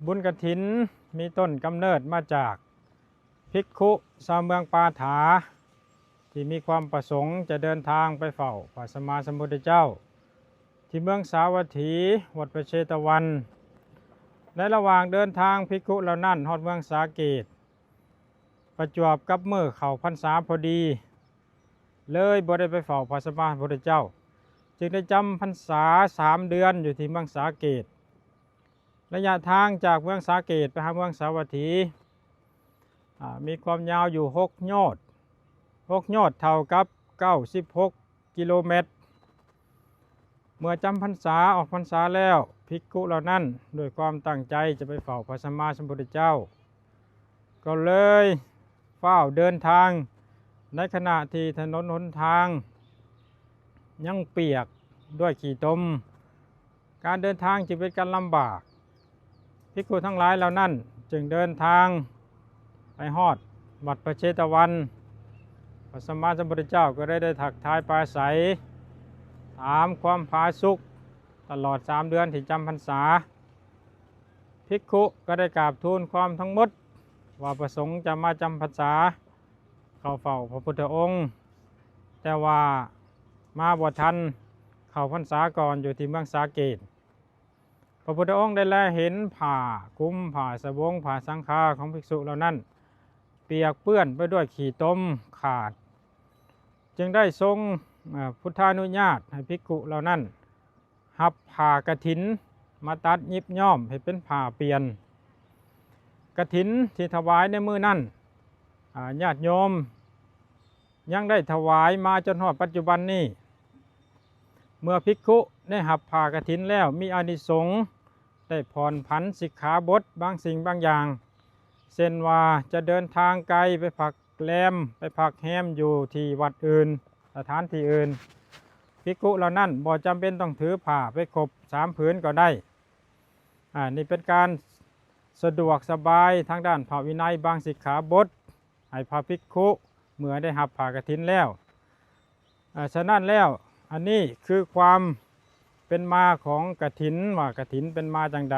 ບຸນກະຖິນມີຕົ້ນກຳເນີດມາຈາກພິກຂຸຊາວເມືອງປ່າຖາ ທີ່ມີຄວາມປະສົງຈະເດີນທາງໄປເຝົ້າພະສຳມາສຳພຸດທະເຈົ້າ ທີ່ເມືອງສາວັດຖີ ວັດພະເຊຕະວັນ. ໃນລະຫວ່າງເດີນທາງ ພິກຂຸເຫຼົ່ານັ້ນຮອດເມືອງສາເກດ ປະຈວບກັບມື້ເຂົ້າພັນສາພໍດີ ເລີຍບໍ່ໄດ້ໄປເຝົ້າພະສຳມາສຳພຸດທະເຈົ້າ ຈຶ່ງໄດ້ຈຳພັນສາສາມເດືອນຢູ່ທີ່ເມືອງສາເກດ. ໄລຍະທາງຈາກເມືອງສາເກດໄປຫາເມືອງສາວັດຖີ ອາ ມີຄວາມຍາວຢູ່ຫົກໂຍດ, ຫົກໂຍດເທົ່າກັບເກົ້າສິບຫົກກິໂລແມັດ. ເມື່ອຈຳພັນສາອອກພັນສາແລ້ວ, ພິກຂຸເຫຼົ່ານັ້ນດ້ວຍຄວາມຕັ້ງໃຈຈະໄປເຝົ້າພະສຳມາສຳພຸດທະເຈົ້າ ກໍເລີຍຟ້າວເດີນທາງ ໃນຂະນະທີ່ຖະໜົນຫົນທາງຍັງປຽກດ້ວຍຂີ້ຕົມ, ການເດີນທາງຈຶ່ງເປັນການລຳບາກ. ພິກຂຸທັງຫຼາຍເຫຼົ່ານັ້ນຈຶ່ງເດີນທາງໄປຮອດວັດພະເຊຕະວັນ. ພະສຳມາສຳພຸດທະເຈົ້າກໍໄດ້ ໄດ້ທັກທາຍປາໄສ, ຖາມຄວາມຜາສຸກຕະຫຼອດສາມເດືອນທີ່ຈຳພັນສາ. ພິກຂຸກໍໄດ້ກາບທູນຄວາມທັງໝົດວ່າປະສົງຈະມາຈຳພັນສາເຂົ້າເຝົ້າພະພຸດທະອົງ, ແຕ່ວ່າມາບໍ່ທັນເຂົ້າພັນສາກ່ອນຢູ່ທີ່ເມືອງສາເກດ. ພະພຸດທະອົງໄດ້ແລເຫັນຜ້າຄຸມ, ຜ້າສະບົງ, ຜ້າສັງຄາຂອງພິກຂຸເຫຼົ່ານັ້ນປຽກເປື້ອນໄປດ້ວຍຂີ້ຕົມຂາດ, ຈຶ່ງໄດ້ຊົງ ອາ ພຸດທານຸຍາດໃຫ້ພິກຂຸເຫຼົ່ານັ້ນຮັບຜ້າກະຖິນມາຕັດຫຍິບຍ້ອມໃຫ້ເປັນຜ້າປ່ຽນ. ກະຖິນທີ່ຖວາຍໃນມື້ນັ້ນ ອາ ຍາດໂຍມ ຍັງໄດ້ຖວາຍມາຈົນຮອດປັດຈຸບັນນີ້. ເມື່ອພິກຂຸໄດ້ຮັບຜ້າກະຖິນແລ້ວ ມີອານິສົງໄດ້ຜ່ອນຜັນສິກຂາບົດບາງສິ່ງບາງຢ່າງ, ເຊັ່ນວ່າຈະເດີນທາງໄກໄປພັກແລມ, ໄປພັກແຮມຢູ່ທີ່ວັດອື່ນ, ສະຖານທີ່ອື່ນ. ພິກຂຸເຫຼົ່ານັ້ນບໍ່ຈຳເປັນຕ້ອງຖືຜ້າໄປຄົບສາມຜືນກໍໄດ້. ອາ ນີ້ເປັນການສະດວກສະບາຍທາງດ້ານພະວິໄນບາງສິກຂາບົດ ໃຫ້ພະພິກຂຸເມື່ອໄດ້ຮັບຜ້າກະຖິນແລ້ວ. ອາ ສະນັ້ນແລ້ວ ອັນນີ້ຄືຄວາມເປັນມາຂອງກະຖິນ ວ່າກະຖິນເປັນມາຈັ່ງໃດ.